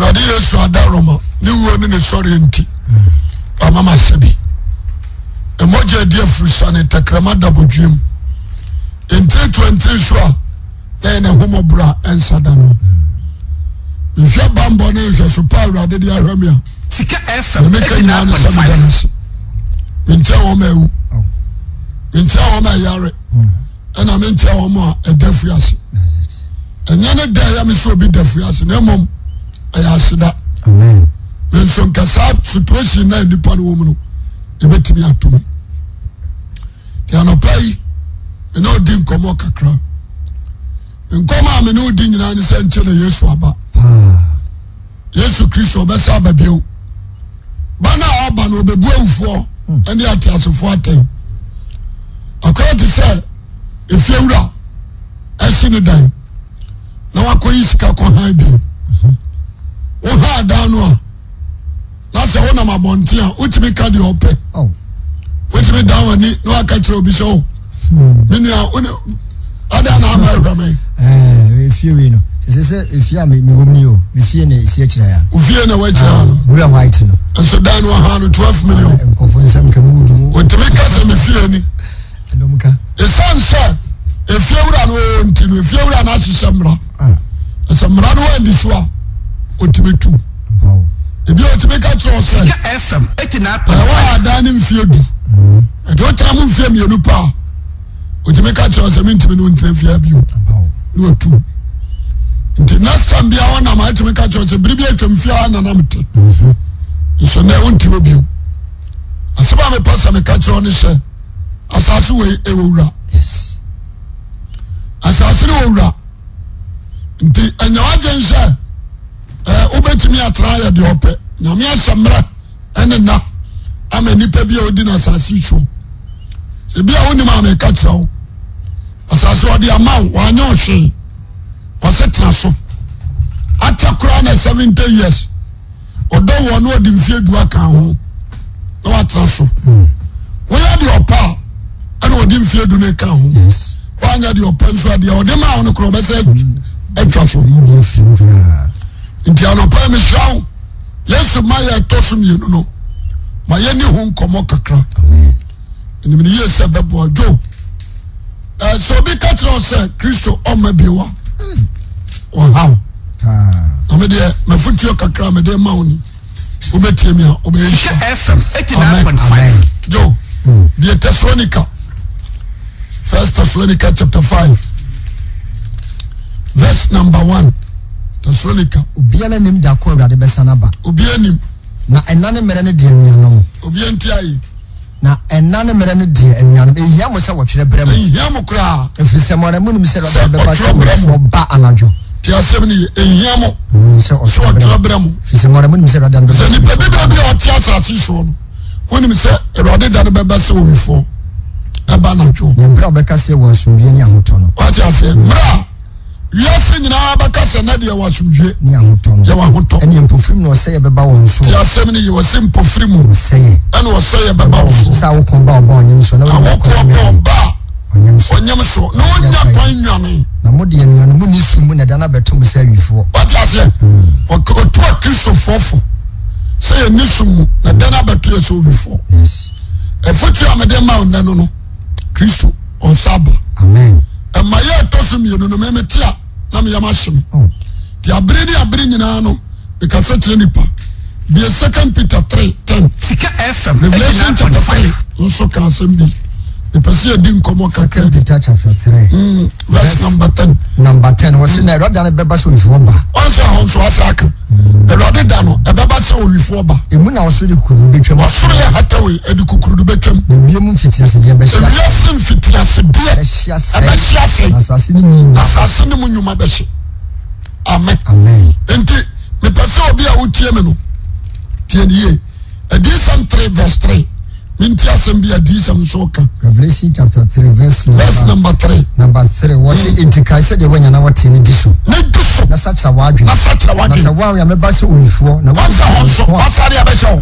Awurade Yesu adaworoma, ne wuo ne ne sɔreɛ nti, wama masɛ bi. Mmogya adi afurusane, tɛkrɛma da bodwiem. Ntiri to ntiri so a, na yɛ ne homɔborɔ a ɛnsa da no. Mehwɛ bambɔ ne nhwɛso pa Awurade de ahwɛ me a, Sika FM deɛ meka nyinaa ne sɛ meda no ase. Menkyɛ wɔn a awu, menkyɛ wɔn a ɛyare, ɛna menkyɛ wɔn a ɛda fui ase. Ɛnyɛ ne da ɛyɛ me sɛ obi da fui ase, na mmom ɛyɛ aseda. Me nso nka saa situation na nnipa no wɔ mu no, ɛbɛtumi ato me. Nti anɔpa yi, me ne odi nkɔmmɔ kakra. Nkɔmmɔ a me ne odi nyinaa ne sɛ nkyɛ na Yesu aba. Yesu Kristo ɔbɛsa aba bio. Ba no a ɔba no ɔbɛbu awufoɔ hmm. ne ateasefoɔ atɛn. Akɔyɛ te sɛ efiewura ɛsi ne dan na wakɔyi sika kɔ han bi. Mhm. Wohaa dan no a na sɛ wonam abɔnten a wotumi ka deɛ ɔpɛ. Oh. Wotumi dan w'ani na waka kyerɛ obi sɛ o oh, hmm. me nua wone ada na ama ɛhwɛ me. Efie wei no ɛsɛ sɛ efie a mewɔ mu ni o me fie na esi akyire ya. Ofie na wakyire ha no. Blue and white no. Nso dan no aha no 12 million. Nkɔfo nsɛm ka mu du. Otumi ka sɛ me fie ni. Ɛdɔm ka. Esan sɛ efie wura no wɔ nti no efie wura no ahyehyɛ mmara. Ɛsɛ mmara no wɔ so a otumi tu. Ebi a otumi ka kyerɛ ɔsɛ. Sika FM 89.5. Ɛwɔ adan ne mfie du. Ɛdi o tena mu mfie mmienu paa. Otumi ka kyerɛ sɛ mentumi ne wo ntena fie bio na watu. Nti next time bia ɔnam a ɛtumi ka kyerɛ sɛ bere bi atwam fie a na nam te. Nso nɛ wonte hɔ bio. Asɛm a mepɛ sɛ meka kyerɛ ne sɛ asase wei ɛwɔ wura. Asase no wɔ wura. Nti ɛnyɛ w'adwene sɛ wobɛtumi atena ayɛ deɛ ɔpɛ. Nyame ahyɛ mmerɛ ɛne nna ama nipa bi a ɔdi no asase soɔ. Sɛ bi a wonim a meka kyerɛ wo asase ɔde ama wo wanyɛ ɔhwee ɔsɛ tena so akyɛ koraa na 70 years ɔdɔ wɔ no ɔde mfie du aka ho na watena so woyɛ deɛ ɔpɛ a ɛna ɔde mfie du no ka ho wanyɛ deɛ ɔpɛ nso adeɛ ɔde ma wo no korɔ ɔbɛsɛ atwa so nti anɔpa mehyira wo Yesu ma yɛ ɛtɔ so mmienu no ma yɛni ho nkɔmmɔ kakra. Ɛnim ne yie sɛ bɛboa dwo. Sɛ obi ka kyerɛ wo sɛ Kristo ɔmma bio a ɔhaw. Na me deɛ mafotuo kakra mede ma wo ni wobɛtie mi a wobɛyɛ nhyira. Amen. Dwo deɛ Thessalonica First Thessalonica chapter 5 verse number 1. Tesalonika. Obiara nnim da ko Awurade bɛsan aba. Obiara nnim. Na ɛnna ne mmerɛ no deɛ, anuanom. Obiara nti ayi. Na ɛnna ne mmerɛ no deɛ, anuanom, ɛnhia mo sɛ wɔtwerɛ brɛ mo. Ɛnhia mo koraa. Ɛfiri sɛ mo ara monim sɛ Awurade bɛba sɛ owifoɔ ba anadwo. Te asɛm no ye, ɛnhia mo sɛ ɔtwerɛ brɛ mo. Ɛfiri sɛ mo ara monim sɛ Awurade da no bɛba sɛ owifoɔ ba. Sɛ nipa bibire bi a ɔte asase soɔ no, wonim sɛ Awurade da no bɛba sɛ owifoɔ ɛba anadwo. Na berɛ a wɔbɛka sɛ wɔ asomdwoeɛ ne ahotɔ no. Wate aseɛ, mmerɛ a Wiase nyinaa bɛka sɛ nɛ deɛ wɔ asomdwie. Ne ahotɔ no. Yɛwɔ ahotɔ. Ɛne mpofirim na ɔsɛeɛ bɛba wɔn soɔ. Te asɛm no yie, wɔse mpofirim. Ɔsɛeɛ. Ɛna ɔsɛeɛ bɛba wɔn soɔ. Sɛ awokoɔ ba ɔba ɔnyem soɔ. Na wɔnya kwan nnwane. Awokoɔ ba ɔba ɔnyem soɔ. Ɔnyem soɔ. Na ɔnya kwan nnwane. Na mo deɛ anuanom, monni sum mu na ɛda no abɛto mo sɛ awifoɔ. Wate aseɛ? Ɔtu Akristofoɔ fo sɛ yɛnni sum mu na ɛda no abɛto yɛ sɛ owifoɔ. Yes. Afotuo a mede ma wo nnɛ no no, Kristo ɔnsa aba. Amen. Ɛma yɛ ɛtɔ so mmienu no meme te a na meyam ahye me. Oh. Nti abere ne abere nyinaa no mekasa kyerɛ nipa. Bie Second Peter 3:10. Sika FM Revelation chapter 3 nso ka asɛm bi. Mepɛ sɛ yɛdi nkɔmmɔ kakra Second bi. Peter chapter 3. Verse number 10. Number 10. Wɔsi na Awurade da no bɛba sɛ owifoɔ ba. Wɔn sɛ ɛhɔ nso asa aka. Awurade da no ɛbɛba sɛ owifoɔ ba. Emu na ɔsoro de kukurudu bɛtwam. Ɔsoro yɛ hatawei ɛde kukurudu bɛtwam. Na wiem mfitiasedeɛ bɛhye ase. Ewiase mfitiasedeɛ Bɛhye asɛe. ɛbɛhye asɛe. Na asase ne mu nnwuma. Na asase ne mu nnwuma bɛhye. Amen. Amen. Nti mepɛ sɛ obi a wotie me no tie ne yie. Adiyisɛm 3 verse 3. Menti asɛm bi adiyisɛm nso ka. Revelation chapter 3 verse number, verse number 3. Number 3. Wɔsi mm. Enti kae sɛ deɛ woanya na wɔte no di so. Ne di so. Na sakyera w'adwene. Na sakyera w'adwene. Na sɛ woanwɛn a mɛba sɛ owifoɔ. Na wɔn sɛ hɔ nso wɔsare abɛhyɛ wo.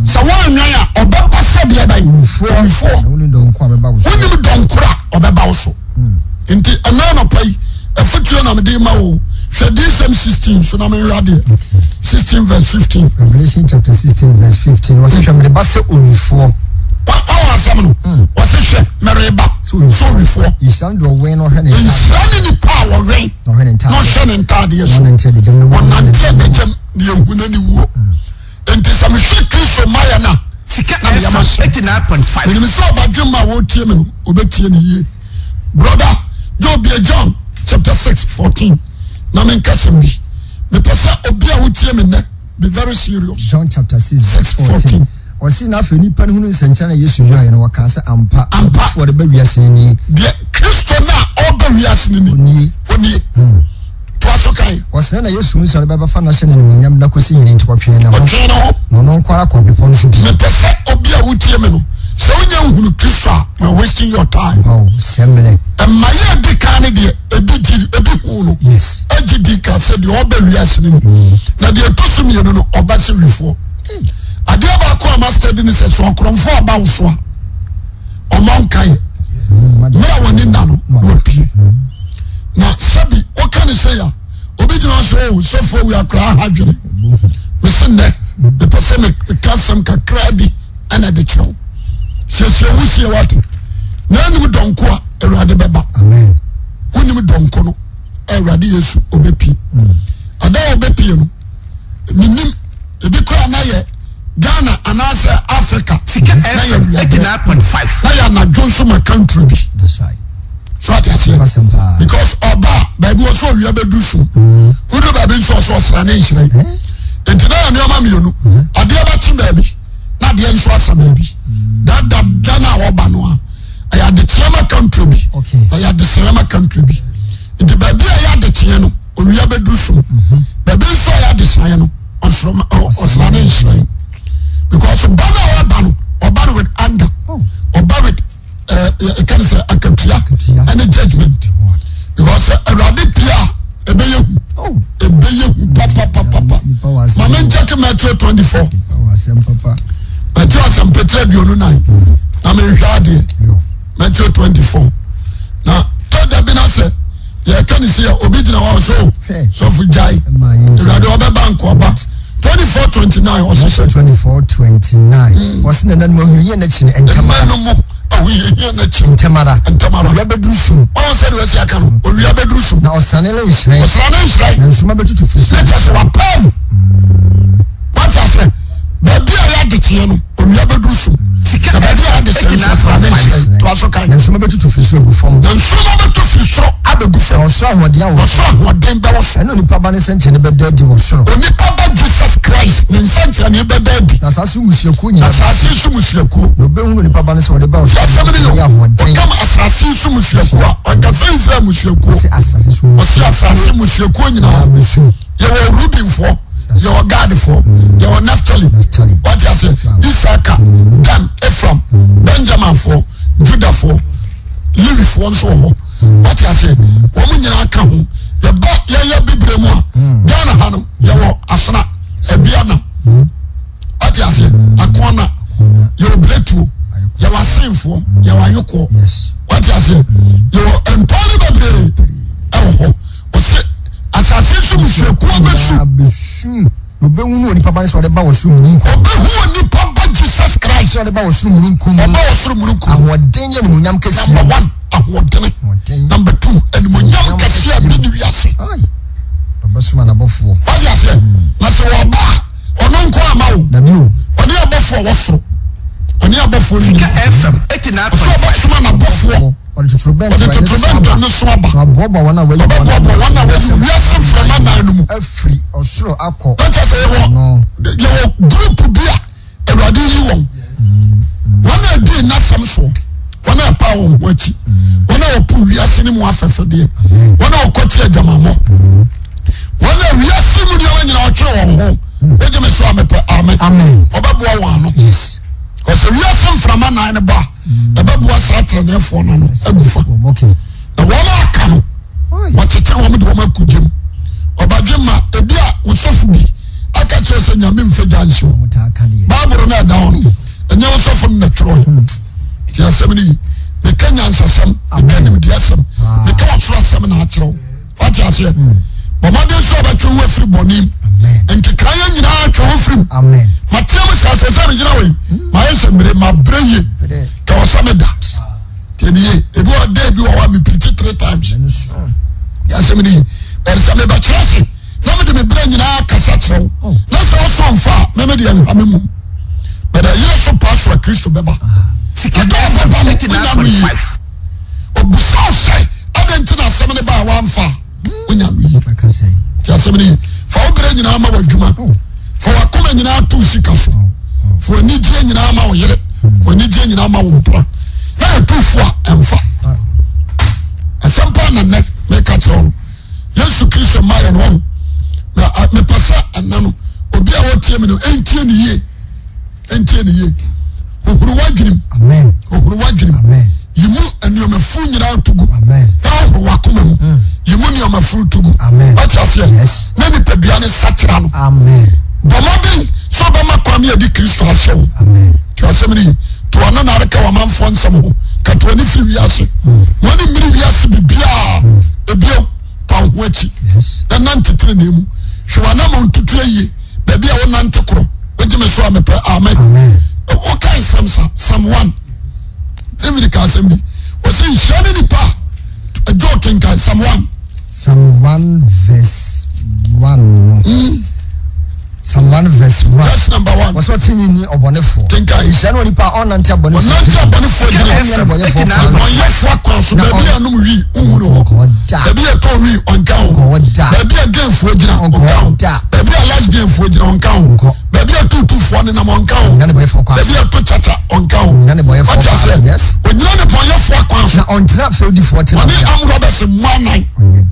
Sɛ woanwɛn a ɔbɛba sɛ deɛ bɛn. Owifoɔ. Owifoɔ. Na wonim dɔnko a ɔbɛba wo so. Wonim dɔnko a ɔbɛba wo so. Nti ɛnna anɔpa yi afutuo na mede ma wo. Hwɛ DSM 16 so na menhwɛ adeɛ. 16. 16 verse 15. Revelation chapter 16 verse 15. Wɔsi hwɛ mmereba sɛ owifoɔ. Wɔn asɛm no. Wɔsi hwɛ mmereba sɛ owifoɔ. Nhyira ne deɛ ɔwɛn na ɔhwɛ ne ntaadeɛ. Nhyira ne nipa a wɔwɛn na ɔhwɛ ne ntaadeɛ. Na ɔhwɛ ne ntaadeɛ so. Wɔnante adagyam na wɔnante adagyam na ehu na ne wuo. Nti sɛ mehwɛ Kristo mayɛ na. Sika na meyɛ FM mahyɛ. 89.5. Menim sɛ ɔbadwemma a wɔretie me no ɔbɛtie no yie. Brother Joe bie John chapter 6 14 na menka sɛm bi. Mepɛ sɛ obi a wotie me nnɛ be very serious. John chapter 6 verse 14. Ɔsi na afei nipa no hunu nsɛnkyerɛnne a Yesu yɔeɛ no, wɔkaa sɛ, Ampa, Ampa. odiyifoɔ a ɔreba wiase no nie. Deɛ Kristo no a ɔreba wiase no ni. Onie. Onie. Toa so kan. Ɔsrɛ na Yesu hu sɛ ɔde bɛbɛfa no ahyɛ no animuonyam da kɔsi nyini nti ɔtwee ne ho. Ɔtwee ne ho. Na ɔno nko ara kɔɔ bepɔ no so bi. Mepɛ sɛ obi a wotie me no, sɛ wonya nhunu Kristo a, you are wasting your time. Wow, sɛ mmerɛ. Mma yɛ adi kan no deɛ, ebi gye ebi hu no. Yes. Egye di ka sɛ deɛ ɔba wiase no ni. Na deɛ ɛtɔ so mmienu no, ɔba sɛ wifoɔ. Adeɛ baako a ma study ne sɛ, sɛ ɔkorɔmfoɔ aba wo so a, ɔmɔ nkaeɛ. Mmerɛ a wɔne nna no, na wapue. Na sɛbi woka ne sɛ ya, obi gyina hɔ sɛ, oh, sɔfoɔ wi akora aha dwene. Mese nnɛ, mepɛ sɛ meka asɛm kakraa bi ɛna de kyerɛ wo. Siesie wo sie wate. Na anim dɔnko a Awurade bɛba. Wonim dɔnko no, Awurade Yesu ɔbɛpie. Ada a ɔbɛpie no, menim ebi koraa na yɛ Ghana anaasɛ Africa Sika na yɛ FM wiabrɛ 89.5. na yɛ anadwo nso ma country bi. That's right. So ate aseɛ Asɛm paa. because ɔba a baabi wɔ sɛ owia bɛdu so wodu baabi nso ɔsɛ ɔsra ne nhyerɛn nti na yɛ nneɛma mmienu adeɛ bɛkye baabi na adeɛ nso asa baabi dada da no a ɔba no a ɛyɛ adekyeɛ ma country bi Okay. ɛyɛ adesrɛ ma country bi nti baabi a ɛyɛ adekyeɛ no owia bɛdu so baabi nso a ɛyɛ adesaeɛ no ɔsra ne nhyerɛn because ba no a ɔba no ɔba no with anger ɔba with ɛka ne sɛ akatua ɛne judgement because awurade pia a ɛbɛyɛ hu ɛbɛyɛ hu papapapapa maame nkyɛke Matthew 24 Matthew asɛmpɛtɛ 24 na menhwɛ adeɛ Matthew 24 na tɔda bi na sɛ yɛka ne sɛ obi gyina hɔ so sɔfo gyae awurade ɔbɛba nkoaba 24 29 ɔsesɛ 24 29 ɔsɛ na nanu ahohiahia n'akyi no ntɛmara nanu mu ahohiahia n'akyi ntɛmara ntɛmara owia bɛduru sum ɔn sɛ deɛ ɔsi aka no owia bɛduru sum na ɔsane ne nhyerɛn ɔsane ne nhyerɛn na nsuma bɛtutu firi soro ne kyɛ sɛ wapam wate aseɛ baabi a yɛ adekyeɛ no owia bɛduru sum Sika na baabi a yɛde sɛ nso afra ne nhyerɛn toa so kan Na nsoromma bɛtutu firi soro agu fam. Na nsoromma bɛtɔ firi soro abɛgu fam. Na ɔsoro ahoɔden awɔ so. Ɔsoro ahoɔden bɛwɔ so. Ɛne onipa ba ne nsɛnkyerɛnne bɛda adi wɔ soro. Onipa ba Jesus Christ ne nsɛnkyerɛnne bɛda adi. Na asase so mmusuakuo nyinaa. Na asase so mmusuakuo. Na ɔbɛhunu onipa ba no sɛ ɔde ba ɔsoro. Asɛm no ne yɛ ahoɔden. Ɔkam asase so mmusuakuo a ɔnka sɛ Israel mmusuakuo. Ɔse asase so Ɔse asase mmusuakuo nyinaa. Bɛsu. Yɛwɔ Rubenfoɔ, yɛwɔ Gadfoɔ, yɛwɔ Naphtali, Naphtali. wate ase, Isaka, Dan, Ephraim, Benjaminfoɔ, Judafoɔ, Lewifoɔ nso wɔ hɔ, wate ase, wɔn nyinaa ka ho. Yɛba yɛyɛ bibire mu a, Ghana ha no, yɛwɔ Asena, Aduana, wate ase, Akoana, yɛwɔ Biretuo, yɛwɔ Asenfoɔ, yɛwɔ Ayokoɔ, wate ase, yɛwɔ ntɔn no bebree ɛwɔ hɔ. Ɔse asase so mmusuakuo bɛsu. Bɛsu. Na ɔbɛhunu onipa ba no sɛ ɔde ba wɔ soro mununkum. Ɔbɛhu onipa ba Jesus Christ. Sɛ ɔde ba wɔ soro mununkum mu. Ɔba wɔ soro mununkum mu. Ahoɔden ne animuonyam kɛseɛ. Number one, ahoɔdene. Ahoɔden. Number two, animuonyam kɛseɛ a bi ne wiase. Ai. Ɔbɛsoma n'abɔfoɔ. Wate aseɛ? Na sɛ wɔba a, ɔno nko ama o. Dabi o. Ɔne abɔfoɔ a wɔ soro. Ɔne abɔfoɔ no Sika nyinaa. FM Ɔsɛ 89.5. ɔbɛsoma n'abɔfoɔ. Ɔde totorobɛnto Ɔde a ɛne so totorobɛnto aba, ne so aba. na waboaboa wɔn a wɔayi wɔn Ɔbɛboaboa wɔn a wɔayi wiase mframa nan no mu. Afiri ɔsoro akɔ. Na kyerɛ sɛ yɛwɔ ano. yɛwɔ group bi a Awurade yi wɔn. Wɔn a ɛdi n'asɛm soɔ, wɔn a ɛpa wɔn ho akyi, wɔn a wɔpo wiase no mu afɛfɛdeɛ, wɔn a wɔkɔte adwamammɔ, wɔn a wiase mu nneɛma nyinaa ɔtwere wɔn ho. Wogye me so a mepɛ amen. Amen. Ɔbɛboa wɔn ano. Yes. Ɔsɛ wiase mframa nan no ba a, ɛbɛboa saa teneneefoɔ no ano agu fa. Na wɔn a aka no, wɔkyekyere wɔn de wɔn akɔ gyam. Ɔbadwe ma ebi a wosɔfo bi aka kyerɛ sɛ nyame mfa gya nhyɛ wo. Bible no ɛda hɔ no, ɛnyɛ wosɔfo no na twerɛ. Ti asɛm no yi, meka nyansasɛm, meka nimdeɛsɛm, meka ɔsoro asɛm na akyerɛ wo. Wate aseɛ? Bɔ mmɔden sɛ ɔbɛtwe wo afiri bɔne mu. Nkekaeɛ nyinaa twe wo firim. Mateɛ mu sɛ sɛ sɛ megyina wɔ yi mayɛ sɛ mmire mabrɛ yie ka wɔ sɛ meda. Tiɛ ni yie ebi wɔ day bi wɔ hɔ a mepirikyi three times. Yɛasɛm ni yi bɛn sɛ mebɛkyerɛ se na mede me berɛ nyinaa kasa kyerɛ wo oh. na sɛ ɔsɔ mfa a meme deɛ nha me mum bɛdɛ yere so paa so a Kristo bɛba. Ɛda ɔbɛba no wonya no yie. Ɔbusa wo sɛ adɛn nti na asɛm no ba a woamfa a wonya no yie. Nti asɛm no yi fa wo berɛ nyinaa ma w'adwuma oh. fa w'akoma nyinaa to sika so oh. fa w'anigyeɛ nyinaa ma wo yere fa w'anigyeɛ nyinaa ma wo mpra na yɛtu fo a ɛmfa ah. asɛm paa na nnɛ meka kyerɛ wo no Yesu Kristo ma yɛ no ɔho na mepɛ sɛ ɛnɛ no obi a wɔtie me no ɛntie ne yie Ntie ne yie. Hohoro w'adwenem. Amen. Hohoro w'adwenem. Amen. Yi mu nneɛma funu nyinaa to gu. Amen. Na hohoro w'akoma mu. Mm. Yi mu nneɛma funu to gu. Amen. Wate aseɛ? Yes. Na nipadua ne sakyera no. Amen. Bɔ mmɔden sɛ ɔbɛma kwan mi adi Kristo ahyɛ wo. Amen. Te asɛm no yi. To ano na areka w'amanfoɔ nsɛm ho. Kata w'ani firi wiase. Mm. Wɔn ani mmiri wiase biribiara. Mm. Ebio pa wo ho akyi. Yes. Na nante tenenee mu. Hwɛ w'anammɔn tutu ayie. Baabi a wonante korɔ. Wogye me so a mepɛ amen. Woka nsɛm sa Psalm 1. David ka asɛm bi. Ɔsɛ nhyira ne nipa a Joe kenkan Psalm 1. Psalm 1 verse 1 no. Mm. Psalm 1 verse 1. Verse number 1. Wɔsɛ ɔte nyi ni ɔbɔnefoɔ. Kenkan. Nhyira ne onipa a ɔnante abɔnefoɔ. Ɔnante abɔnefoɔ gyina. Ɔnyɛ nnebɔneyɛfoɔ kwan so. Nnebɔneyɛfoɔ kwan so. Baabi a nom wi nhu no hɔ. Baabi a ɛtɔ wi ɔnka ho. Baabi a gayfoɔ gyina ɔnka ho. Baabi a lesbianfoɔ gyina ɔnka ho. Baabi a tuutufoɔ nenam ɔnka ho. Baabi a ɛto kyakya ɔnka ho. Wate aseɛ? Onyina nnebɔneyɛfoɔ kwan so. Na ɔntena fɛwdifoɔ tenabea. Ɔne armed robbers mmɔ anan.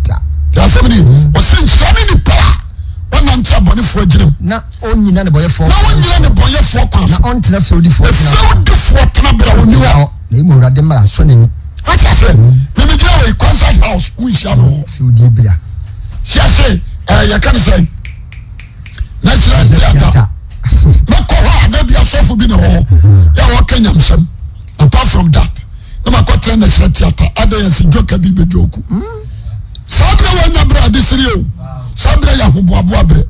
Te asɛm ni. Ɔsɛ nhyira ne nipa a ɔnante abɔnefoɔ agyina mu. Na ɔnnyina nnebɔneyɛfoɔ kwan so. Na ɔnnyina nnebɔneyɛfoɔ kwan so. Na ɔntena fɛwdifoɔ tenabea. Efɛwdifoɔ tenabea ɔnni hɔ. Na emu Awurade mmara sɔ n'ani. Wate aseɛ? Mimi gyina wɔ yi concert house wonhyia me hɔ. Fɛwdie bea. Siase ɛɛ yɛka ne sɛ National Theatre. Mɛkɔ hɔ a na bi asɔfo bi na wɔ hɔ. Yɛ a wɔka nyamsɛm. Apart from that, na makɔ tena National Theatre. Adɛn yɛ sɛ joka bi bɛ joku. Saa berɛ wɔnya berɛ ade sere o. Saa berɛ yɛ ahoboaboa berɛ.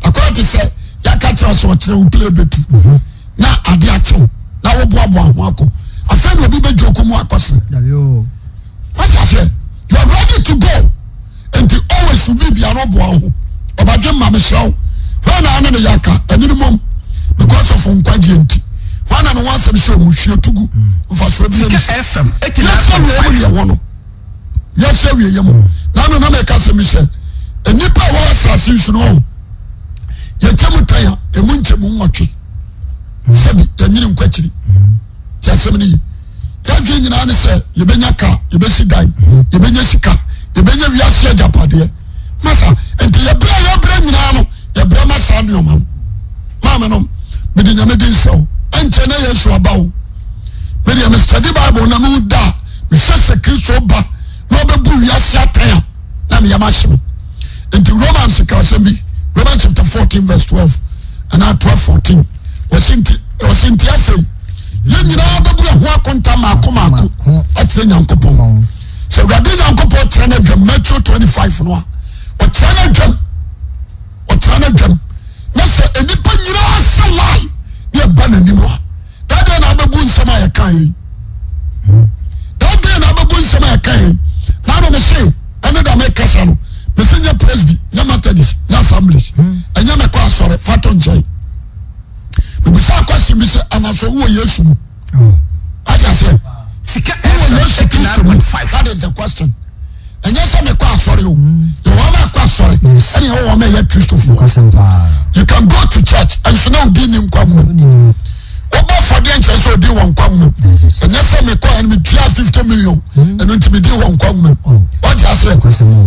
Akɔyɛ te sɛ yɛaka kyerɛ sɛ ɔkyerɛ wo play bɛtu. Na ade akyew na woboaboa ho akɔ. Afei na obi bɛ joku mu akɔsere. Wate aseɛ? You are ready to go. Nti always wo biribi ano boa wo ho. Ɔbadwe mma mesrɛ wo. Hwan na ane ne yɛ aka? Ɛne no mom. Because of nkwagyeɛ nti. Hwan na ne ho asɛm hyɛ ɔmu hwie to gu. Mfasoɔ bi ani so. Yɛsɛ wie mu deɛ wɔ no. Yɛsɛ wie yɛ mu. Na ano na mɛka sɛ mi sɛ nnipa a wɔwɔ asase so no yɛkyɛ mu tan a emu nkyɛ mu nwɔtwe. Sɛbi yɛnyini nkwakyiri. Ti asɛm no yi. Yɛadwene nyinaa ne sɛ yɛbɛnya kaa, yɛbɛsi dan, yɛbɛnya sika, yɛbɛnya wiase agyapadeɛ. Masa, nti yɛbrɛ a yɛbrɛ nyinaa no, yɛbrɛ ma saa nneɛma no. Maame nom, mede nyame di nsɛ o. Ɛnkyɛ na Yesu aba o. Medeɛ me study Bible na mehu da a mehwɛ sɛ Kristo ba na ɔbɛbu wiase atɛn a na meyam ahye me. Nti Romans ka asɛm bi, Romans chapter 14 verse 12 anaa 12 14. Wɔsi nti, wɔsi nti afei yɛn nyinaa bɛbu ɛho akonta mmaako mmaako akyerɛ Nyankopɔn. Sɛ Awurade Nyankopɔn kyerɛ no adwam Matthew 25 no a, ɔkyerɛ no adwam, ɔkyerɛ no adwam. Na sɛ nnipa nyinaa sɛ lie ne ɛba n'anim a, dɛn na abɛbu nsɛm a yɛka yi? Dɛn na abɛbu nsɛm a yɛka yi? Na ano me se ɛne da mekasa no, mese nyɛ Presby, nyɛ Methodist, nyɛ Assemblies, ɛnyɛ mɛkɔ asɔre, fa to nkyɛn. Mebisa question bi sɛ anaso wowɔ Yesu mu? Wate aseɛ? Wowɔ Yesu Kristo mu? That is the question. Ɛnyɛ sɛ mekɔ asɔre o. Yɛwɔ wɔn a ɛkɔ asɔre ɛne yɛwɔ wɔn a ɛyɛ Kristofoɔ. You can go to church nso na odi ni nkwa mu. Wobɔ afɔdeɛ nkyerɛ sɛ odi wɔ nkwa mu. Ɛnyɛ sɛ mekɔ ɛno metua 50 million ɛno nti medi wɔ nkwa mu. Wate aseɛ?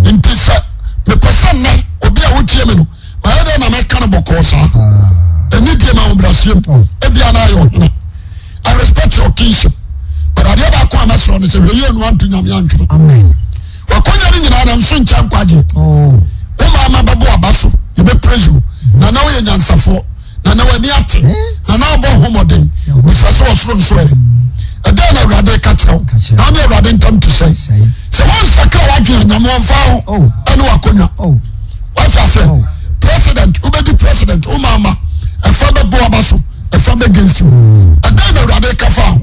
Nti sɛ mepɛ sɛ nnɛ obi a wotie me no mayɛ dɛ na mɛka no bɔkɔɔ saa ɛni die ma ahobrɛaseɛ mu ebia na ayɛ ɔhene I respect your kingship but adeɛ baako a mɛsrɛ no sɛ hwɛ yie no anto nyame antwene wakɔnya no nyinaa na nso nkyɛ nkwagye wo maama bɛbɔ aba so yɛbɛ praise you na na woyɛ nyansafoɔ na na w'ani ate na na abɔ ho mmɔden bisa sɛ ɔsoro nso ɛ ɛdɛn na awurade ka kyerɛ wo na ne awurade ntam te sɛn sɛ wonsakra w'adwene a nyame ɔmfa ho oh. ɛne wakɔnwa oh. wate aseɛ oh. President. president wo maa ma ɛfa bɛ bɔ aba so ɛfa bɛ against you ɛdɛn na awurade ka fa ho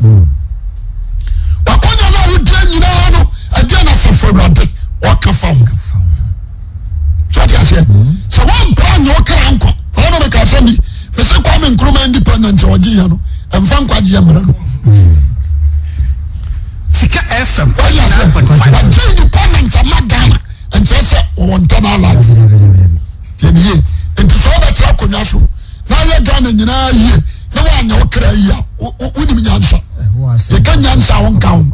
wakonya no a wodie nyinaa no ɛdeɛ na asafo awurade ɔka fa ho so ɔte aseɛ sɛ wɔmpra nyɛ ɔkra nkwa na ɔno meka asɛm bi mese Kwame Nkrumah independent a ɔgye yɛ no ɛmfa nkwagyeɛ mmerɛ no Sika FM. Wọ́n yà sẹ́, wọ́n jẹ́ independent ama Ghana, nkyerɛ sɛ wɔwɔ internal life. Yɛn yie, nti sɛ ɔbɛtena akonnwa so na ayɛ Ghana nyinaa yie na wɔanyɛ wo kra yie a, wonim nyansa. Yɛka nyansa a wonka ho.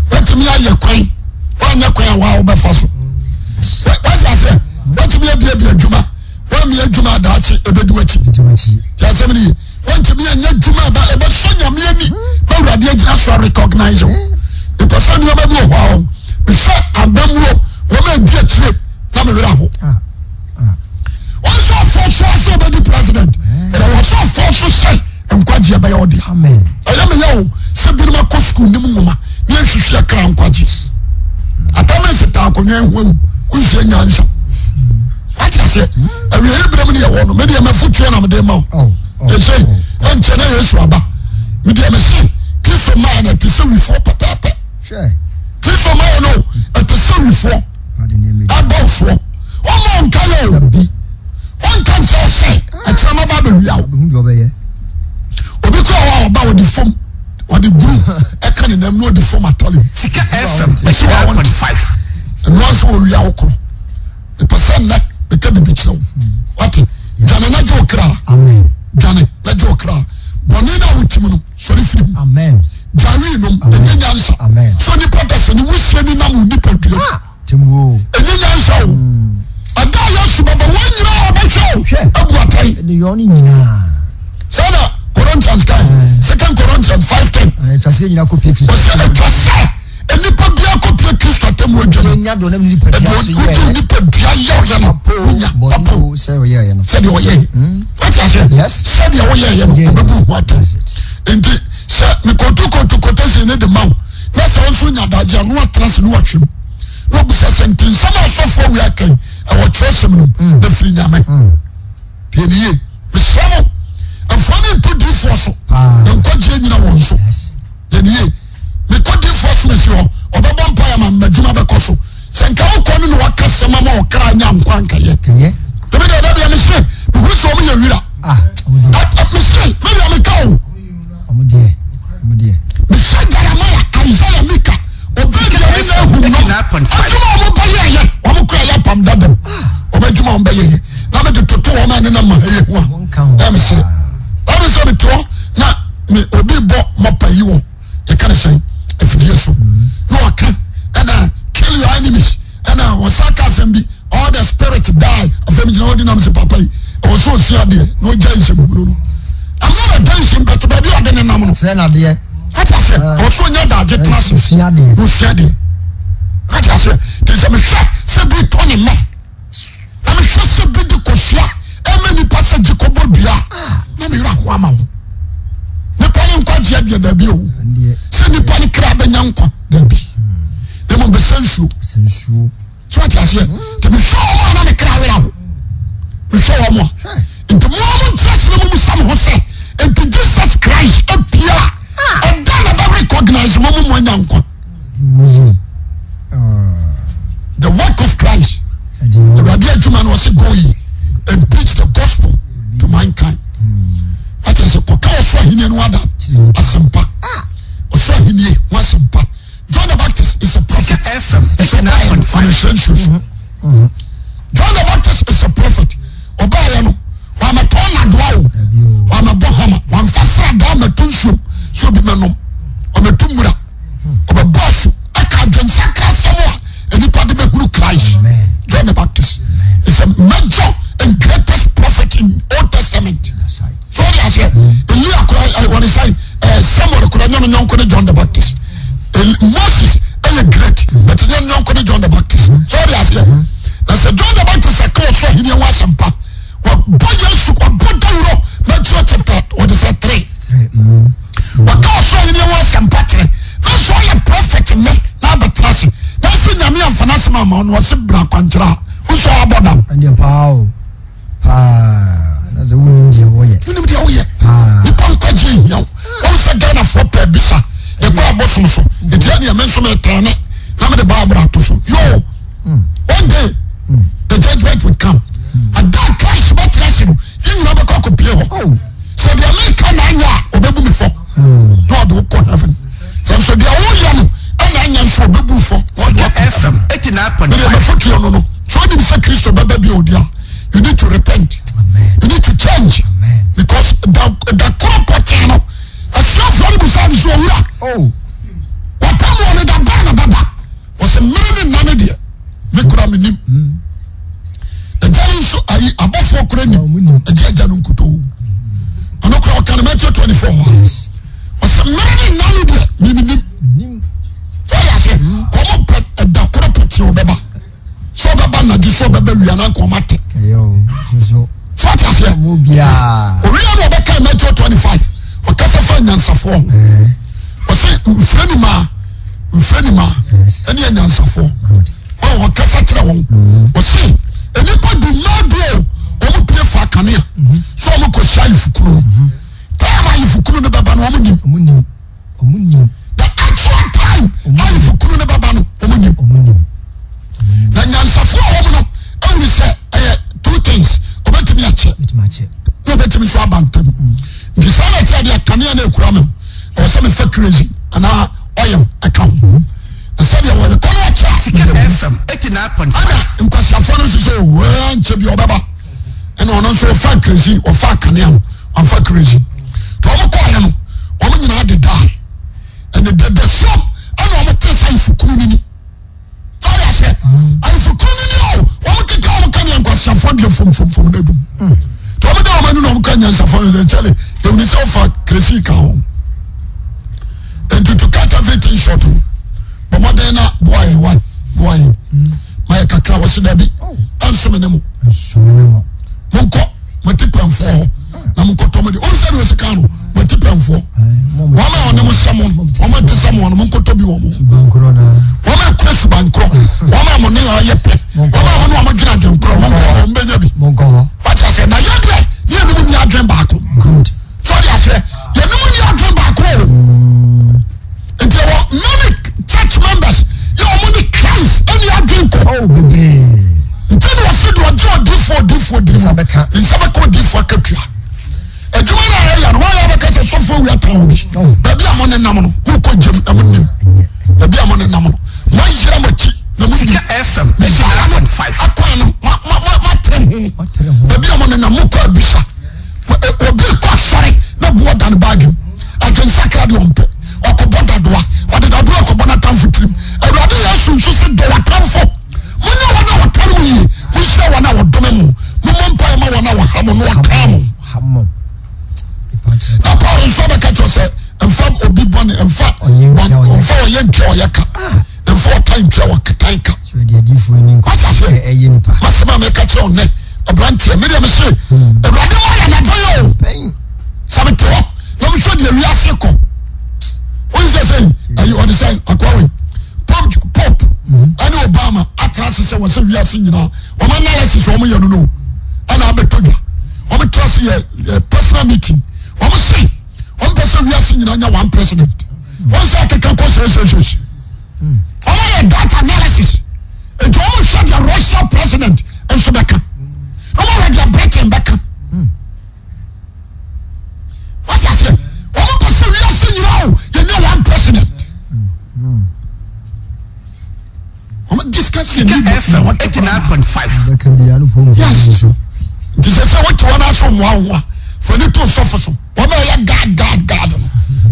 Watumi ayɛ kwan, woanyɛ kwan a waa wobɛfa so. Wọ́n aseɛ, watumi abiabia adwuma, woamia adwuma adaakye ɛbɛdi w'akyi. Yɛ asɛm no yie. Wontumi anyɛ adwuma a ɛbɛsɔ Nyame ani ma Awurade agyina so recognize wo. Mepɛ sɛ nneɛma bi wɔ hɔ a mehwɛ abamuo wɔn a ɛdi akyire na me werɛ aho. Wɔn sɛ ɔfɔ so sɛ ɔbɛdi president ɛna wɔn sɛ ɔfɔ so sɛ nkwagye ɛbɛyɛ ɔde. Ɛyɛ me yɛ o sɛ binom akɔ sukuu nim nwoma ne nhwehwɛ kra nkwagye. Atamɛnsi taa akonnwa ehu ewu wonsua nyansa. Wate aseɛ awieɛ berɛ mu ne yɛwɔ no medeɛ mafotuo na mede ma wo oh, oh, ɛsei oh. ɛnkyɛ na Yesu aba medeɛ mese Kristo maa no ɛte sɛ wifoɔ pɛpɛɛpɛ Kristo maa no ɛte sɛ wifoɔ ɛbɔ soɔ ɔma ɔnka yɛ o ɔnka nkyɛ wo sɛ ɛkyerɛ ma ba bɛwia wo obi kora hɔ a ɔba ɔde fam ɔde buru ɛka ne nam na ɔde fam atale Sika FM ɛsɛ wa wɔnte ɛnoa nso ɔwia wo korɔ mepɛ sɛ nnɛ meka biribi kyerɛ wo wate dwane na gye wo kra dwane na gye wo kra bɔne no a wotim no sɔre firi mu gya wii nom ɛnyɛ nyansa so nipa da sɛ ne wusie ne nam wo nipadua ah, ɛnyɛ nyansa o hmm. ɛda a Yesu bɛba wɔn nyinaa wɔbɛhwɛ o abu atɛn sɛna Corinthians kan eh. Second Corinthians 5:10 ɔsɛ atwa sɛ Nnipa biara kɔpie Kristo atemmuo adwa mu. Nya deɛ ɔnam ne nipadua so yɛɛ. Wode nipadua yɛɔyɛ no. Apo Wonya bɔne apo o sɛ ɔyɛɛyɛ no. Sɛdeɛ ɔyɛɛ. Hmm. Wate aseɛ? Yes. Sɛdeɛ woyɛɛyɛ no ɔbɛbu ho atɛn. Nti sɛ mekotu kotu quotation ne de ma wo na sɛ wo nso nya adagye a na watena ase ne wahwɛ mu na obisa sɛ nti nsɛm a ɔsɔfoɔ wei aka yi ɛwɔ twerɛsɛm no mu hmm. na firi Nyame. Hmm. Tie ne yie. Mesrɛ mo mfa ne nto diifoɔ so na nkwagyeɛ nyina wɔn so. Yɛn yie. Mekɔ difoɔ so mesi hɔ ɔbɛbɔ mpaeɛ ama m'adwuma bɛkɔ so. Sɛ nka wokɔ no na waka sɛm ama ɔkra nya nkwa nkɛyɛ. Tɛmi deɛ ɔdɛ deɛ mese mehu sɛ ɔmo yɛ wira. Ah, Mese me deɛ meka o. Mese Jeremiah, Isaiah, Mika, Obadiah ne Nahum no adwuma ɔmo bɛyɛɛyɛ ɔmo kura yɛ apam dadam ɔmo adwuma ɔmo bɛyɛyɛ na mede toto wɔn a ne nam ma ɛyɛ hu a na mese ɛne sɛ mete hɔ na me obi bɔ mɔpa yi wɔ yɛka ne sɛn afidie so na ɔka ɛna kill your enemies ɛna wɔsa ka asɛm bi all the spirit die afei mi gyina hɔ di nam sɛ papa yi ɛwɔ so osua adeɛ na ɔgya nsɛm hunu no I'm not against him but baabi a ɔde ne nam no sɛ n'adeɛ wate aseɛ ɛwɔ so ɔnya daagye tena ase osua adeɛ na osua adeɛ wate aseɛ te sɛ mehwɛ sɛ bi tɔ ne mma Na mehwɛ sɛ bi de kosua ɛma nipa sɛ gye kɔbɔ dua na me werɛ ho ama wo. Nipa ne nkwagyeɛ deɛ dabi o. Sɛ nipa ne kra bɛnya nkwa dabi. Na mmom bɛsɛ nsuo. So ate aseɛ. Nti mehwɛ wɔn a na me kra werɛ ho. Mehwɛ wɔn a. Nti mo a mo nkyerɛ sɛ mo musa mo ho sɛ nti Jesus Christ apia ɛda na bɛ recognize mo mo mo anya nkwa. The work of Christ. Awurade adwuma no ɔsɛ go ye and preach the gospel to mankind. Ɔkyerɛ sɛ kɔka ɔsoro ahenni no ada asɛmpa. Ɔsoro ahenni ho asɛmpa. John the Baptist is a prophet. Ɛsɛ ɔbaayɛ no ɔno nhyɛ nsuo so. John the Baptist is a prophet. Ɔbaayɛ no wamɛtɔn nadoa o wamɛbɔ hama wamfa sradaa mɛto nsuom sɛ obi mɛnom ɔmɛto mmura. ɔbɛbɔ asu aka adwensakra asɛm a nnipa de bɛhunu Christ. John the Baptist is a major and greatest prophet in Old Testament. So ɔde aseɛ Elia kora wɔde sɛ Samuel kora nyɛ no nyɔnko ne John the Baptist. Moses ɛyɛ great but nyɛ no nyɔnko ne John the Baptist. So ɔde aseɛ na sɛ John the Baptist ɛka ɔsoro ahenni ho asɛmpa wɔbɔ Yesu wɔbɔ dawuro Matthew chapter wɔde sɛ 3. Wɔka ɔsoro ahenni ho asɛmpa kyerɛ na sɛ ɔyɛ prɔfɛt nnɛ na abɛtena ase na sɛ Nyame amfa n'asɛm amma wo na ɔse bra akwankyerɛ a wosɛ ɔabɔ dam. Ɛndeɛ paa o paa. Mede mafotuo no no sɛ wonim sɛ Kristo bɛba bi odi a you need to repent. Amen. You need to change. Amen. Because da da koro pɔtee no asuafoɔ no bisaa no sɛ owura Oh. wɔpam wɔ no da bɛn na bɛba wɔsɛ mmere ne nna no deɛ me kora menim agya no nso ayi abɔfoɔ kora nim agya agya no nkutoo ɔno kora ɔka no Matthew 24 hɔ a ɔsɛ mmere ne nna no deɛ memenim sɛ ɔyɛ aseɛ kɔmɔ pɛ ɛda koro pɔtee ɔbɛba sɛ ɔbɛba anadwo sɛ ɔbɛba wia na nka ɔma te sɛ ɔte aseɛ owia na ɔbɛka Matthew 25 ɔkasa fa nyansafoɔ ho ɔsɛ mfrɛ ni maa mfrɛ ni maa ɛne anyansafoɔ ɔwɔ ɔkasa kyerɛ wɔn ɔsɛ nnipa du mmaa du o wɔn pie fa kanea sɛ wɔn kɔ hyia ayefukunu no taama ayefukunu no bɛba no wɔn nim Ɔmo nim. The actual time ayefo kunu no bɛba no, ɔmo nim. Ɔmo nim. Na nyansafo a wɔn no ehunu sɛ ɛyɛ two things, ɔbɛtumi akyɛ. Ɔbɛtumi akyɛ. Na ɔbɛtumi nso aba ntɛm. Nti saa na ɛte adeɛ kanea na ekura mi ɛwɔ sɛ mefa crazy anaa oil ɛka ho. Na sɛdeɛ wɔde kɔ no akyɛ a. Sika FM 89.5. Ɛna nkwasiafoɔ no nso sɛ ooo nkyɛ bi ɔbɛba. Ɛna ɔno nso ɔfa crazy ɔfa kanea no. Amfa crazy. Nti wɔn kɔɔyɛ no, wɔn nyinaa dedaa. Ɛne dɛdɛsoɔ ɛna wɔn te sɛ ayefokunu no ni. Tɔre aseɛ. Ayefokunu no ni o. Wɔn keka wɔn ka nea nkwasiafoɔ deɛ fomfomfom na edum. Nti wɔn da wɔn ani na wɔn ka nyansafoɔ no sɛ kyɛle ewuni sɛ ɔfa crazy ka ho. Nti to cut everything short o. Bɔ mmɔden na boa yɛn wa boa yɛn. Ma yɛ kakra wɔ se dabi. Ɛnso me ne mo. Ɛnso me ne mo. Monkɔ. Mo atipɛnfoɔ hɔ na monkɔtɔ mo deɛ. Ɔn sɛ deɛ ɔsi kan no, mo atipɛnfoɔ. Wɔn a ɔne mo sɛ mo no, wɔn a ɛte sɛ mo no, monkɔtɔ bi wɔ mo. Wɔn a ɛkura suban korɔ, wɔn a mo ne wɔn yɛ pɛ, wɔn a mo ne wɔn dwene adwene korɔ, monkɔ hɔ, wɔn bɛnya bi. Wate aseɛ? Na yɛ deɛ, ne yɛne mo nni adwene baako. So ɔde aseɛ, yɛne mo nni adwene baako o. Nti ɛwɔ many church members yɛ wɔn ne Christ ɛni adwene kɔ. Oh, bebree. Nti na wɔsi deɛ ɔgye odiifoɔ odiifoɔ di mu. Nsa bɛka. Nsa bɛka odiifoɔ akatua. Adwuma no a ɛyɛ no wɔn a wɔbɛka sɛ sɔfo awia tan obi. Oh. Baabi a mo ne nam no, mo kɔ gyem na mo nim. Baabi a mo ne nam no, mo ayera mo akyi na mo nim. Sika FM Messiah no 89.5. akwan no, ma ma ma ma tere ho. Watere ho. Baabi a mo ne nam, mo kɔ abisa. Obi kɔ asɔre na boɔ da ne baage mu. Adwensakra deɛ ɔmpɛ. Ɔkɔbɔ dadoa. Ɔde dadoa kɔbɔ n'atamfo tirim. Awurade Yesu nso se dɔ w'atamfo. Monyɛ wɔn a wɔtare mo yie. Monhyira wɔn a wɔdome mo. Mommɔ mpaeɛ ma wɔn a wɔha mo na wɔtaa mo. Ha mo. Na Paul nso abɛka kyerɛ sɛ mfa obi bɔne mfa mfa ɔyɛ ntua ɔyɛ ka. Mfa ɔtan ntua ɔtan ka. Wate aseɛ? Masɛm a meka kyerɛ wo nnɛ, aberanteɛ, medeɛ mese, Awurade ma yɛ n'adɔyɛ o. Sɛ mete hɔ na mehwɛ deɛ wiase kɔ. Wọ́n sɛ sɛ ayi ɔde sɛ akoa wei Pope Pope ɛne Obama atena ase sɛ wɔn sɛ wiase nyinaa wɔn analysis wɔn yɛ no no ɛna abɛtɔ dwa wɔn tra ase yɛ personal meeting wɔn se wɔn pɛ sɛ wiase nyinaa nya one president wɔn sɛ akeka kɔ sɛ sɛ sɛ wɔn yɛ data analysis nti wɔn hwɛ deɛ Russia president nso bɛka wɔn hwɛ deɛ Britain bɛka. Wate aseɛ? Wɔn pɛ sɛ wiase nyinaa o yɛnyɛ one president. Wɔn discuss yɛ Sika ni FM 89.5. Yes. Nti sɛ sɛ wote wɔn aso mmoa wo ho a fani to sɔfo so wɔn a yɛ guard guard guard no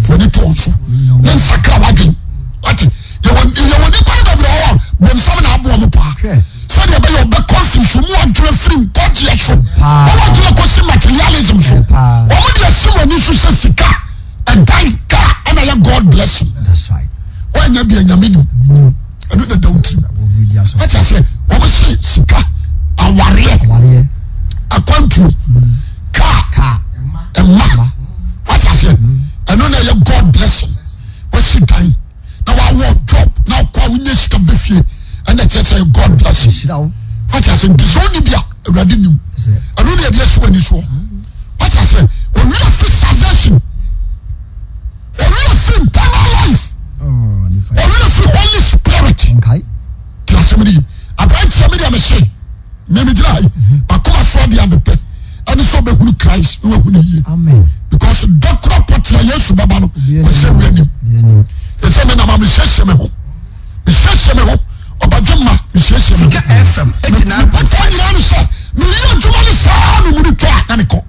fani to wɔn so ne nsakra wadwen wate yɛwɔ yɛwɔ nipa no bebree wɔ hɔ bonsam na aboɔ mo paa. Sɛdeɛ ɛbɛyɛ ɔbɛkɔ mfiriso mu adwene firi nkwagyeɛ so na wadwene kɔsi materialism so. Wɔn de asi wɔn ani so sɛ sika, ɛdan, kaa ɛna yɛ God blessing. Wɔanya bi anyame nim. Ɛno na da wo tirim. Wate aseɛ? Wɔn se sika, awareɛ, akwantuo, kaa, ɛma. Wate aseɛ? Ɛno na ɛyɛ God blessing. Wɔsi dan. na wawɔ job na ɔkɔ a wonya sika bɛ fie ɛna kyerɛ sɛ God bless you wate ase nti sɛ ɔni bi a awurade nim ɛno ne ɛde asi w'ani soɔ wate ase owia fi salvation owia fi eternal life owia fi Holy Spirit ti asɛm no yi aberanteɛ mi deɛ mese meme gyina ha yi makoma so adeɛ abɛpɛ ɛne sɛ ɔbɛhunu Christ na wahu ne yie because dɔkorɔ pɔtea Yesu bɛba no kɔsɛ wia nim ɛsɛ me nama mesiesie me ho mesiesie me ho. Ɔbadwemma mesiesie me ho. Sika FM Mepata nyinaa ne sɛ meyɛ adwuma no saa memuni tɔ a na mekɔ.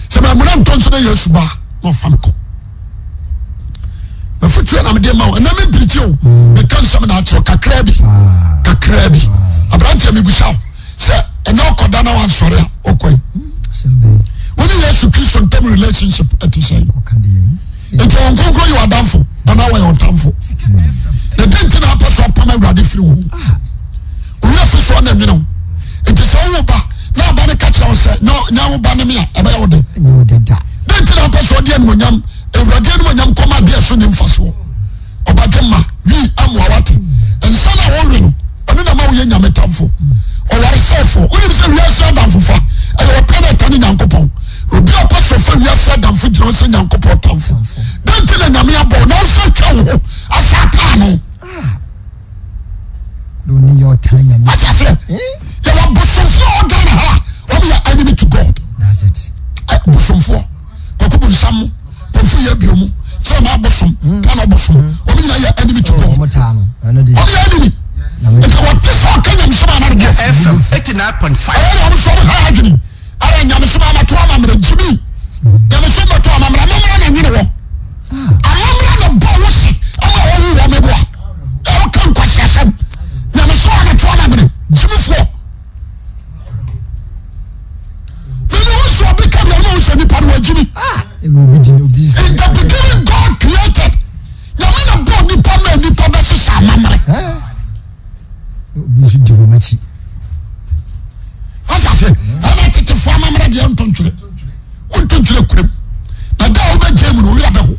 Sɛ mamuna ntɔ nso na Yesu ba na ɔfa me kɔ. Mafotuo na mede ma wo ɛnɛ mempirikyi o. Meka nsɛm na akyerɛ kakraa bi kakraa bi. Aberanteɛ mebusa wo sɛ ɛnɛ ɔkɔda na wansɔre a ɔkɔ yi. Wo ne Yesu Kristo ntam relationship ɛte sɛn? Nti wɔn nkonkron yɛ ɔdamfo anaa wɔyɛ ɔtamfo? Na dɛn nti na apɛ sɛ ɔpam awurade firi wo ho? Owura fi so ɔna nwene wo. Nti sɛ wowo ba na aba no ka kyerɛ wo sɛ nya wo ba ne me a ɛbɛyɛ wo den. Dɛn nti na apɛ sɛ ɔde animonyam awurade animonyam kɔma adeɛ so ne mfasoɔ? Ɔbadwemma, wi amoa wate. Nsa no a wɔwe no, ɛno na ma woyɛ nyame tamfo. Ɔwaresɛefoɔ, wonim sɛ wiase adamfofa ɛyɛ ɔpɛ na ɛtane Nyankopɔn. Obi a ɔpɛ sɛ ɔfa wiase adamfo gyina hɔ sɛ Nyankopɔn tamfo. Dɛn nti na Nyame abɔ wo na wo sɛ twa wo ho asa ataa no? Wate aseɛ? Yɛwɔ bosomfoɔ a Ghana ha a wɔn yɛ enemy to God. Bosomfoɔ, kɔkɔ bonsam mo. Kɔnfu yɛ bio mu sɛ ɔmo abosom tan ɔbosom wɔn nyinaa yɛ enemy to God wɔn yɛ enemy nti wɔte sɛ ɔka nyamesom a anadwo FM 89.5 ɛyɛ na wɔn nso wɔn ha adwene ɛyɛ nyamesom amato amammerɛ gyimi nyamesom bɛtɔ amammerɛ amammerɛ na nwene wɔ amammerɛ na bɔ wo se ama wɔwo wɔ meboa ɛwɔ ka nkwasi asɛm nyamesom amato amammerɛ gyimifoɔ. Mene wo sɛ obi ka deɛ ɔma wo sɛ nipa no wagyimi. Ah, In the beginning God created. Nyame na bɔɔ nipa ma nipa bɛhyehyɛ amammerɛ. Obi nso di wɔn akyi. Wọ́n ase ɛna tetefoɔ amammerɛ deɛ nto ntwere wonto ntwere kurom na da a wobɛgye mu no owura bɛho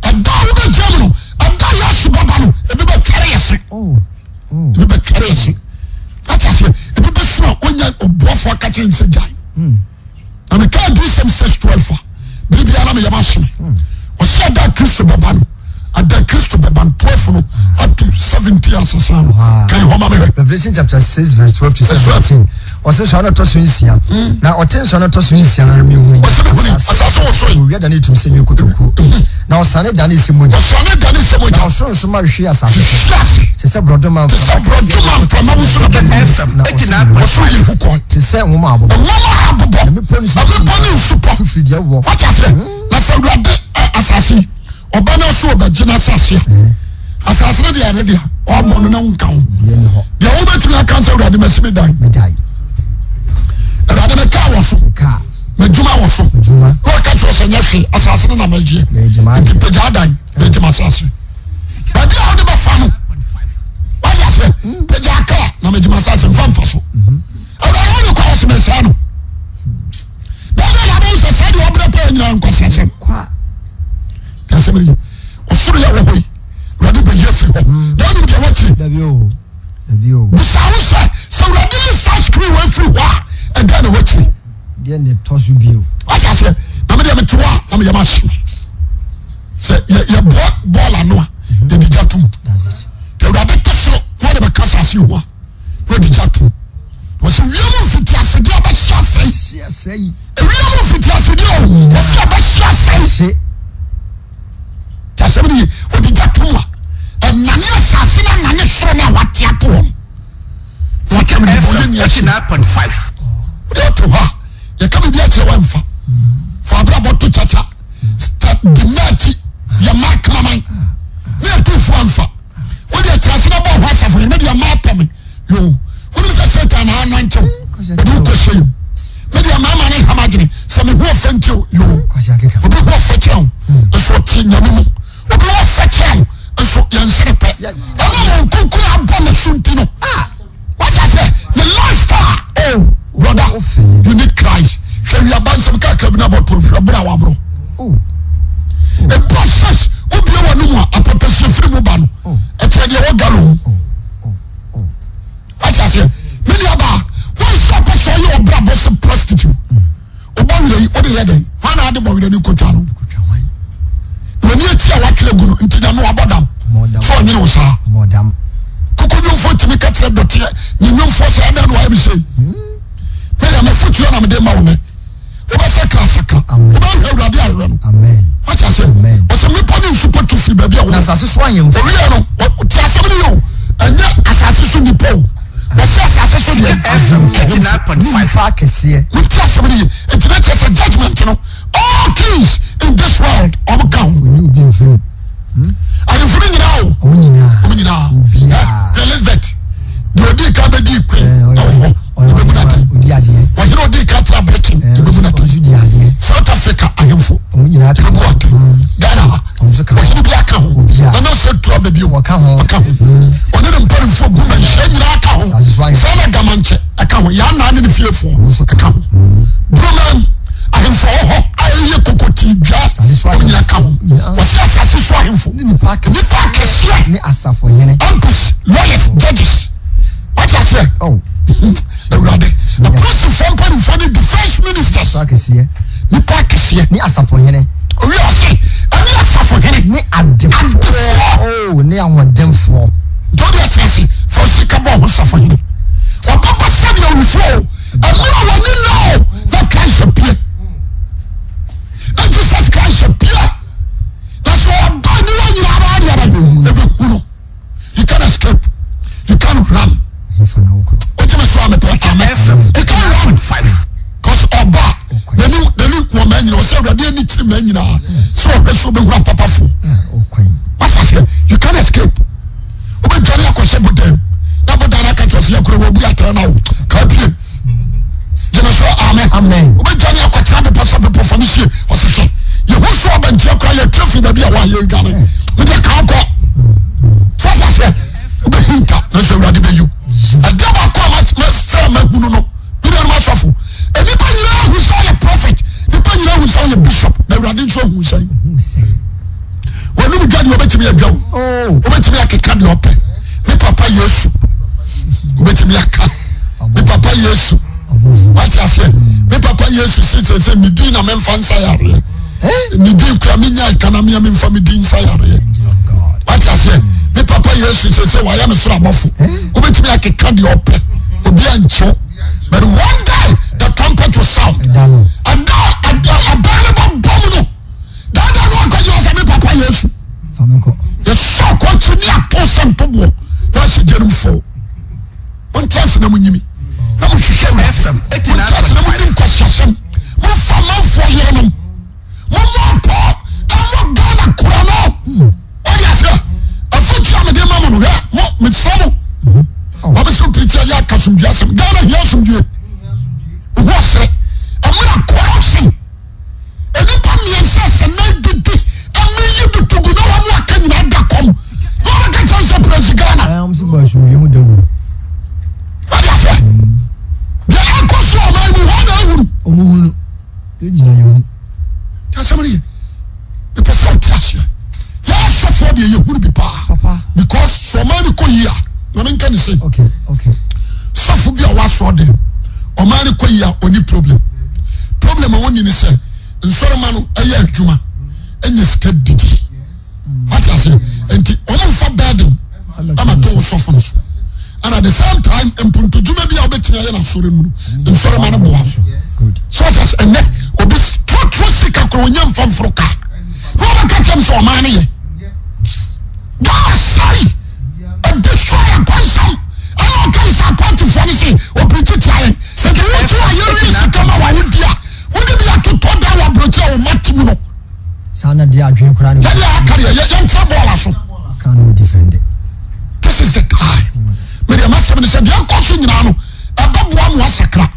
ɛda a wobɛgye mu no ɛda a yɛasu bɛba no ebi bɛtware yɛ se. Oh. Ebi bɛtwɛre ase. Wate aseɛ? Ebi bɛsu a ɔnya ɔboafoɔ aka kyerɛ nsɛ gyae. Na meka Adiyisɛm 6:12 a, bere biara na meyam ahye me. Ɔsɛ ɛda a Kristo bɛba no, ɛda Kristo bɛba no, 12 no up to 17 asesa no. Kan hɔ ma mehwɛ. Revelation chapter 6 verse 12 to 17. Ɔsɛ nsɔano a ɛtɔ so nsia. Na ɔte nsɔano a ɛtɔ so nsia no mehunui. Ɔsɛ mehunui, asase wosoe. Owia danee tumm sɛ nwi kotokuo. Na ɔsane danee sɛ mogya. Ɔsane danee sɛ mogya. Na ɔsoro nsoromma hwehwee asase so. Hwehwee ase. Te sɛ borɔdɔma Te sɛ mframa kɛseɛ borɔdɔma mframa wusu na bɛbɔ. FM Na ɔsoro yiri Ɔsoro yiri hu kɔe. Te sɛ nwoma a abobɔ. Nwoma a abobɔ. Na mmepɔ ne nsupɔ Mmepɔ ne nsupɔ. Tu firi deɛ ɛwɔ. Wate aseɛ? Na sɛ Awurade ɛ asase yi, ɔba no so ɔbɛgye n'asase a, asase no deɛ ɛne deɛ ɔbɔ no na wonka ho. Deɛ wobɛtumi aka sɛ Awurade masi me dan. Awurade me kaa wɔ so. M'adwuma wɔ so. Na ɔka kyerɛ sɛ nyɛ hwee asase no na magyeɛ. Nti pagya dan na gye m'asase. Baabi a wode bɛfa no, wate aseɛ, pagya kaa na megye m'asase mfa mfa so. Awurade wode kɔ ɔsɛ mesɛe no. Bɛyɛ na abɛn sɛ sɛ deɛ ɔbrɛ pɛɛ nyinaa nkɔsɛsɛm. Asɛm no yi ɔsoro yɛ wɔ hɔ yi Awurade bɛyi afiri hɔ na wonim deɛ wakyiri. Bisa wo sɛ sɛ Awurade yi saa screen wɔ afiri hɔ a ɛdɛn na wakyiri. Deɛ na ɛtɔ so bio. Wate aseɛ na medeɛ mete hɔ a na meyɛ mahye sɛ yɛbɔ bɔɔl ano a yɛde gya tom. Awurade te soro na ɔde bɛka asase ho a na ɔde gya tom. Wɔsɛ wiem mfitiasedeɛ bɛhye asɛe. Ewiem mfitiasedeɛ o, wɔsɛ ɛbɛhye asɛe. Te asɛm no ye, ɔde gya tom a, ɛnane asase no anane soro no a wate ato hɔ no. Na waka me de bɔyɛ ni ahye. Wode ɔte hɔ a, yɛka biribi akyerɛ wamfa. Fa abrabɔ to kyakya. Di mma akyi, yɛ mma akraman. Ne yɛto fo amfa. Wode ɛkyerɛ ase na bɔ ho asafo yɛ, me deɛ mma apɛ me. Yoo, wonim sɛ Satan na anantew, ɔde wo kɔhyɛ yam. Me deɛ mmarima ne ham adwene sɛ me ho ɔfɛ nti o. Yoo, obi ho ɔfɛ kyɛn o, nso ɔte nyame mu. Obi ho ɔfɛ kyɛn o, nso yɛn nsere pɛ. Ɛna wɔn nkunkun abɔ ne so nti no. Wate aseɛ? Ne lifestyle. Oh, brother, you need Christ. Hwɛ wiaba nsɛm kakra bi na bɔtɔ hwɛ bere a waboro. Ebu six, wobie wɔ no mu a apɔtɔsi efiri mu ba no. Ɛkyerɛ deɛ wɔ gallon mu. Wate aseɛ? Me nua baa, wɔn nso ɔpɛ sɛ ɔyɛ ɔbra bɔ sɛ prostitute. Ɔbɔ werɛ yi, ɔde yɛ dɛn? Hwan na ade bɔ werɛ no kotwa no? W'ani akyi a watwerɛ gu no nti nyame wabɔ dam. So ɔnyene wo saa. Koko nwomfoɔ tumi ka kyerɛ dɔteɛ ne nwomfoɔ sɛ ɛdɛn na wayɛ me sei. Meyɛ mafotuo na mede ma wo nɛ. Wobɛsakra sakra. Wobɛhwɛ Awurade ahwehwɛ no. Wate ase? Ɔsɛ mmepɔ ne nsupɔ tu firi baabi a wɔwɔ. Na asase so ahemfo. Ɔwiɛ no, te asɛm no yɛ o. Ɛnyɛ asase so nipa o. Wɔsi asase so deɛ. Ahemfo ne nipa akɛseɛ. Wọ́n ti asɛm no yie. Nti na kyerɛ sɛ judgement no all kings in this world wɔn ka ho. Oni obi nfiri mu. Hmm? Ahemfo no nyinaa o. Wɔn nyinaa. Wɔn nyinaa. Obiara. Elizabeth deɛ odi kan bɛ di queen ɛwɔ hɔ. Ebebu na ten. Odi adeɛ. Ɔhene odi kan tra Britain. Ebebu na ten. South Africa ahemfo. Wɔn nyinaa ka ho. Ebebu aten. Ghana ha. Ɔhene bi aka ho. Nana sɛ tura baabi o. Ɔka ho. Ɔka ho. Ɔne ne mpanimfoɔ gu ma nhyia nyinaa ka ho. Sɛ na gamankyɛ ɛka ho. Yɛn anan ne ne fiefoɔ ɛka ho. Buroman ahemfo wɔ hɔ a ɛyɛ kokotii dwa. Wɔn nyinaa ka ho. Wɔsi asase so ahemfo. Nipa akɛseɛ. Ne asafohene. MPs, lawyers, judges. Wate aseɛ? Oh. Awurade. Apolisifoɔ mpanimfoɔ ne defence ministers. Nipa akɛseɛ. Nipa akɛseɛ. Ne asafohene. Owi ɔse ɛne asafohene. Ne adefoɔ. Adefoɔ. Oh, ne ahoɔdenfoɔ. Nti wode ate ase fa sika bɔ ho safohene. Ɔbɛba sɛdeɛ owufoɔ o. Ɛmmerɛ a wɔne na o na Christ apue. Na Jesus Christ apue. Na sɛ ɔba ne wɔn nyinaa bɛyɛ deɛ bɛyɛ ɛbɛhu no. You can escape. You can run. Wogyeme so a mepɛ amen. You can run. Because ɔba n'ani n'ani wɔ mmaa nyinaa ɔsɛ awurade ani kyerɛ mmaa nyinaa sɛ ɔhwɛ so ɔbɛhura papafoɔ. Wate aseɛ you can escape. Wobɛdwane akɔhyɛ bodan na bodan aka kyerɛ sɛ yɛkora wɔ bu atɛn na wo kaa pie. Gyeme so amen. Amen. Wobɛdwane akɔtena bepɔ sɛ bepɔ fa no sie ɔsɛ hwɛ yɛho so ɔbɛnteɛ kora yɛtwa firi baabi a wɔayɛ dwane wode ka kɔ. So wate aseɛ wobɛhinta nanso awurade bɛyiw. Ɛdeɛ baako a masɛ mahunu no me nuanom asɔfo nnipa nyinaa hu sɛ ɔyɛ prophet nnipa nyinaa hu sɛ ɔyɛ bishop na awurade nso ahu sɛ wɔnum dwa deɛ ɔbɛtumi adwa o ɔbɛtumi akeka deɛ ɔpɛ ne papa yesu ɔbɛtumi aka ne papa yesu wate aseɛ ne papa yesu si sɛ sɛ medin na memfa nsa yareɛ medin kura menya nka na mea memfa medin nsa yareɛ wate aseɛ ne papa yesu sɛ sɛ wayɛ me soro abɔfo wobɛtumi akeka deɛ ɔpɛ obi ankyɛw but one day the trumpet will sound ɛda ɛda ne bɛbɔ mu no dada no akɔgye wɔ sɛ me papa yesu yɛsɔ akɔkye ne ato sɛ ntoboɔ na ahyɛ gya no mu fo montra ase na monyimi na mohwehwɛ awurade montra ase na monni nkwaseasɛm momfa amanfoɔ yerenom mommɔ apɔ ɛmmɔ Ghana kora no wode aseɛ afotu a mede ma mo no hwɛ mo mesrɛ mo wɔbɛsɛ wopirikyi ayɛ aka asomdue asɛm Ghana hia asomdue ohu ɔsere ɛmmerɛ corruption Nnipa mmiɛnsa sɛ nan didi ɛmu yi bi tugu na wɔn aka nyinaa da kɔm na wɔn aka kyɛn sɛ presi Ghana. Ɛɛ wɔn si bɔ asomdwe ho dawuro. Wọ́n di aseɛ deɛ ɛkɔ so ɔman mu wɔn na ehunu. Wɔn hunu yɛn nyinaa yɛn hu. Asɛm no yɛ mepɛ sɛ ɔte aseɛ yɛ asɔfoɔ deɛ yɛhunu bi paa because sɛ ɔman no kɔ yie a na menka ne sɛ sɔfo bi a wasɔ de ɔman no kɔ yie a ɔni problem problem a wɔnni ne sɛ nsɔrema no ɛyɛ adwuma ɛnyɛ sika didi wate aseɛ nti wɔn mfa burden ama to sɔfo no so and at the same time mpuntudwuma bi a wobɛtumi ayɛ n'asɔre mu no nsɔrema no boa so so wate aseɛ ɛnɛ obi trɔtrɔ sika koro onye mfa mforo kaa na wɔbɛka kyerɛ m sɛ ɔman no yɛ Ghana sɛe ɛdestroy akwansam ɛna ɔka ne sɛ apɔntefoɔ no se ɔpirikyi tia yɛn nti wotu a yɛwie sika ma wawodi a wode bi atotɔ da wɔ aburokyi a wɔma te mu no saa na deɛ adwene koraa ne yɛde aka deɛ yɛntra bɔɔla so kan no defend this is the time medeɛ masɛm ne sɛ deɛ ɛkɔ so nyinaa no ɛbɛboa mo asakra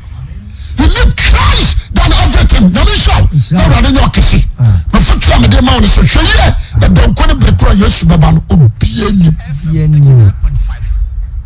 You need Christ than everything. Nyame nhyira wo. Na Awurade nyɛ ɔkɛse. Mafotu a mede ma wo no sɛ hwɛ yie na dɔnko ne bere koro a Yesu bɛba no obia nim. Obia nim.